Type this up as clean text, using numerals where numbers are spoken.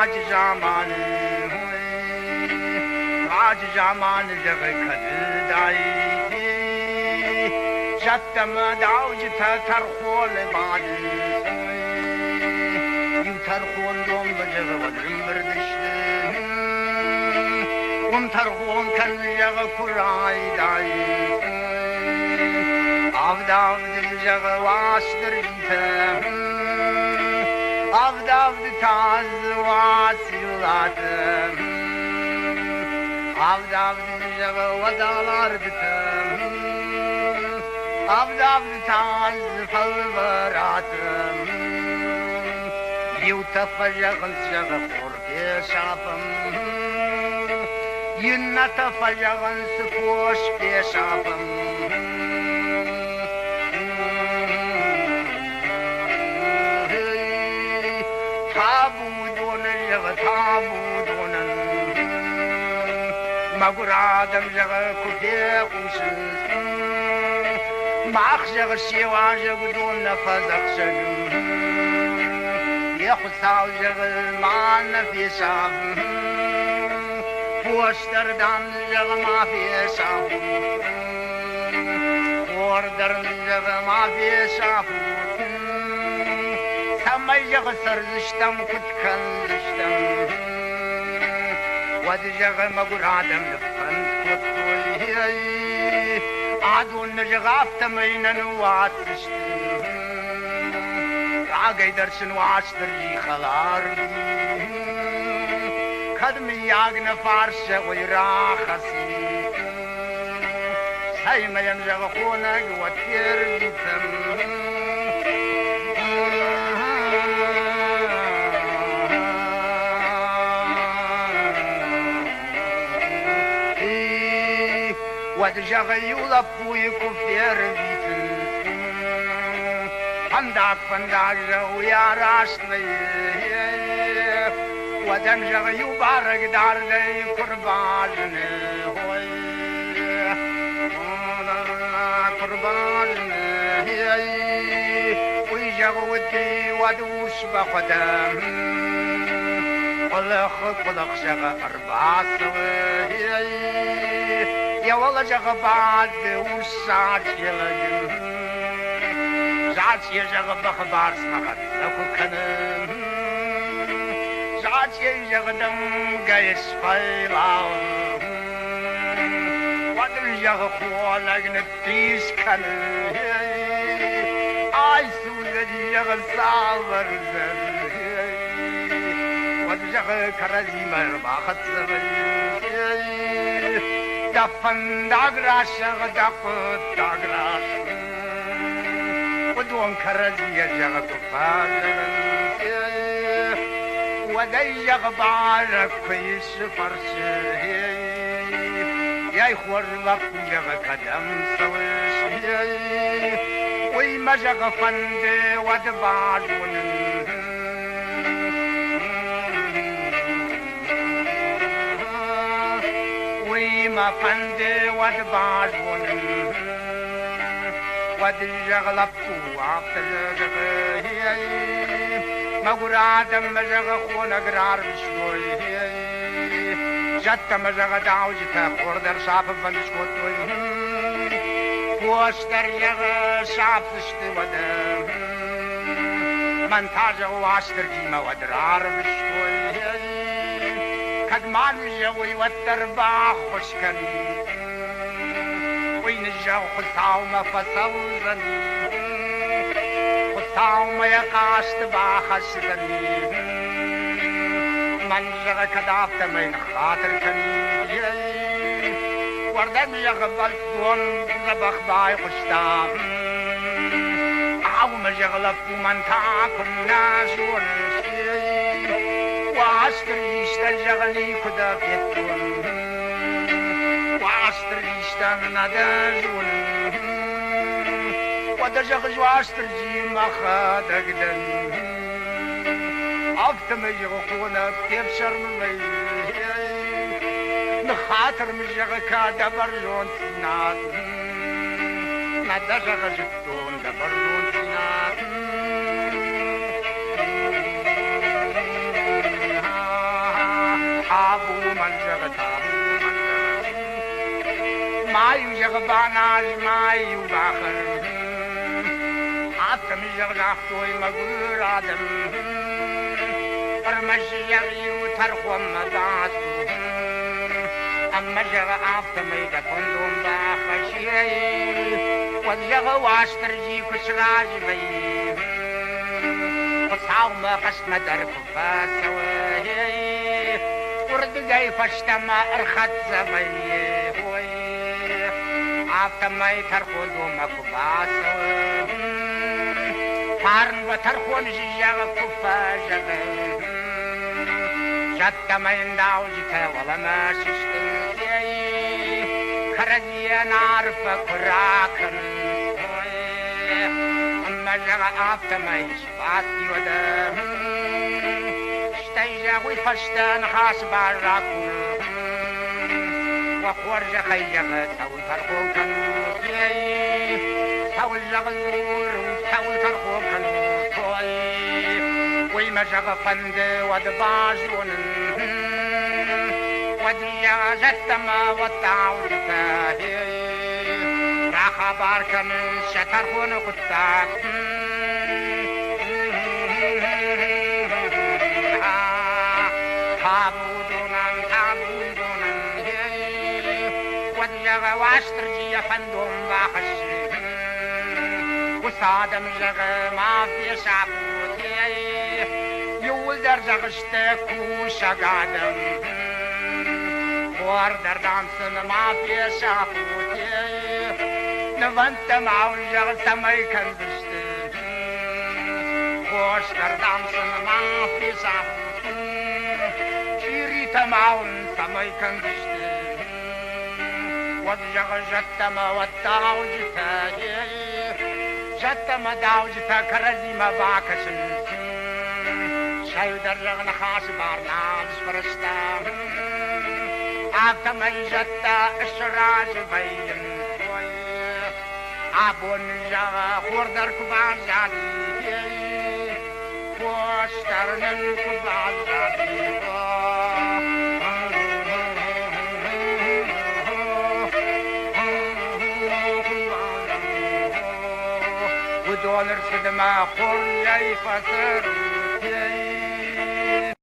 Раджы заманы, раджы заманы зӕгъы кӕдыдаид, зӕдтӕ мӕ дауджытӕ тӕрхоны бадынц. Иу тӕрхондон зӕгъы уӕд ӕмбырд сты. Уым тӕрхон кӕны зӕгъы куы райдайынц. Авд-авды зӕгъы Уастырджитӕ. Авд-авды та дзы Уациллатӕ. Авд-авды зӕгъы уӕд алардытӕ. Авд-авды та дзы фӕлвӕратӕ. Иутӕ фӕзӕгъынц, зӕгъы, хор фесафӕм. Иннӕтӕ фӕзӕгъынц, фос фесафӕм. Табу доны зӕгъы, табу донӕн. Мӕгуыр адӕм, зӕгъы, куы фехъусынц. Мах, зӕгъы, се уазӕг уыдон нӕ фӕдзӕхсӕг. Йӕ Хуыцау, зӕгъы, ма нӕ фесаф. Фос дӕр, дам, зӕгъы, ма фесаф. Хор дӕр, зӕгъы, ма фесафут. Цӕмӕй, зӕгъы, цӕрдзыстӕм, куыд кӕндзыстӕм. Уӕд, зӕгъы, мӕгуыр адӕм ныффӕнд кодтой. Адон нӕ, зӕгъы, афтӕмӕй нӕ ныууадздзысты. Рагӕй дӕр сын Уастырджи хӕлар уыди. Кӕд, мыййаг, нӕ фарс, зӕгъой, рахӕцид. Цӕй ма йӕм, зӕгъы, хонӕг уӕд фервитӕм. Уӕд, зӕгъы, иу лӕппуйы куы фервитынц. Фӕндаг, фӕндаг, зӕгъы, уый арӕзт вӕййы. Уӕд ӕм, зӕгъы, иу барӕг дардӕй куы рбазыны. Ой, куы рбазыны. Уый, зӕгъы, уыди уӕд ус бахуыдӕм. Къуылых, къуылых, зӕгъы, ӕрбацӕуы. Йӕ уӕлӕ, зӕгъы, бады ус саджелӕг. Зачъе, зӕгъы, бӕхы барцмӕ хӕццӕ куы кӕны. Зачъе, зӕгъы, дымгӕйы сфӕйлауы. Уӕд ын, зӕгъы, хонӕг ныддис кӕны. Ай судзӕджы, зӕгъы, цавӕр уыдзӕн? Уӕд, зӕгъы, кӕрӕдзимӕ ӕрбахӕццӕ вӕййынц. Дӕ фӕндаг рӕсугъд, дӕ хъуыддаг рӕсугъд. Уыдон кӕрӕдзийӕ зӕгъы куы фӕзӕгъынц, уӕд ӕй зӕгъы бӕрӕг куы ис фӕрсы. Ей, хорз лӕппу, зӕгъы, кӕдӕм цӕуыс? Уый мӕ зӕгъы фӕнды, уӕд базонын. Уый мӕ фӕнды, уӕд базонын. Уӕд зӕгъы лӕппу, афтӕ зӕгъы, мӕгуыр адӕммӕ зӕгъы хонӕг рарвыстой. Зӕдтӕ мӕ зӕгъы дауджытӕ хор дӕр сафынвӕнд скодтой. Фос дӕр зӕгъы сафдзысты уӕдӕ. Мӕн та зӕгъы Уастырджимӕ уӕд рарвыстой. Кӕд ма ныззӕгъой, уӕддӕр баххуыс кӕнин. Уый ныззӕгъ Хуыцаумӕ фӕцӕудзӕни. Хуыцаумӕ йӕ хъасты бахӕсдзӕни. Мӕн зӕгъы, кӕд афтӕмӕй ныххатыр кӕнид. Уӕрдӕн зӕгъы бӕлццон дзӕбӕх байхъуыста. Ау, мӕ зӕгъы лӕппу, мӕн та куыннӕ зоныс. Уастырджистӕн зӕгъы никуы дӕ федтон. Уастырджистӕн нӕ дӕ зонын. Уӕдӕ зӕгъыс Уастырджи мӕхӕдӕг дӕн. Афтӕмӕй зӕгъы хонӕг фефсӕрмы вӕййы. Ныххатыр мын зӕгъы кӕд дӕ бӕрзонддзинад. Нӕ дӕ зӕгъы зыдтон дӕ бӕрзонддзинад. Ма-иу зӕгъ баназ, ма-иу бахӕр. Афтӕмӕй зӕгъ загътой мӕгуыр адӕм. Ӕрмӕст зӕгъ-иу тӕрхонмӕ бацу. Ӕмӕ зӕгъ афтӕмӕй дӕ фӕндон бахӕссай. Уӕд зӕгъ Уастырджи куы сразы вӕййы. Хуыцаумӕ хӕстмӕ дӕр куы фӕцӕуы. Уырдыгӕй фӕстӕмӕ ӕрхӕццӕ вӕййы. Афтӕмӕй тӕрхондонмӕ куы бацӕуы. Фарн уӕ тӕрхон зӕгъы куы фӕзӕгъы. Зӕдтӕ мӕ йын дауджытӕ уӕлӕмӕ сыстынц. Кӕрӕдзийӕн арфӕ куы ракӕнынц. Ӕмӕ зӕгъы афтӕмӕй сбадти уӕдӕ. Стӕй зӕгъ уый фӕстӕ ныхасы бар ракуры. Уӕ хорзӕхӕй зӕгъы, цӕуыл тӕрхон кӕнут? Цӕуыл зӕгъы дзурут, цӕуыл тӕрхон кӕнут? Уый мӕ зӕгъы фӕнды уӕд базонын. Уӕд йӕ зӕдтӕ мӕ уӕд дауджытӕ рахабар кӕнынц сӕ тӕрхоны хъуыддаг. Табу уыдонӕн, табу уыдонӕн, уӕд зӕгъы Уастырджи йӕ фӕндон бахӕссы. Уыцы адӕм зӕгъы, ма фесафут, иууылдӕр зӕгъысты кусӕг адӕм. Хуӕрдӕр, дам, сын ма фесафут, нывӕндтӕ ма уын зӕгъ, цӕмӕй кӕндзысты. Хосдӕр, дам, сын ма фесафут, чъиритӕ ма уын цӕмӕй кӕндзысты. Уӕд зӕгъы зӕдтӕ мӕ уӕд дауджытӕ, зӕдтӕ мӕ дауджытӕ кӕрӕдзимӕ бакӕсынц. Сӕ иу дӕр зӕгъы ныхасы бар нал сфӕрӕзта. Афтӕмӕй зӕдтӕ сразы вӕййынц. Абон зӕгъы хур дӕр куы баззади, фос дӕр нын куы баззади. Уыдон ӕрцыдмӕ хорзӕй фӕцӕрут.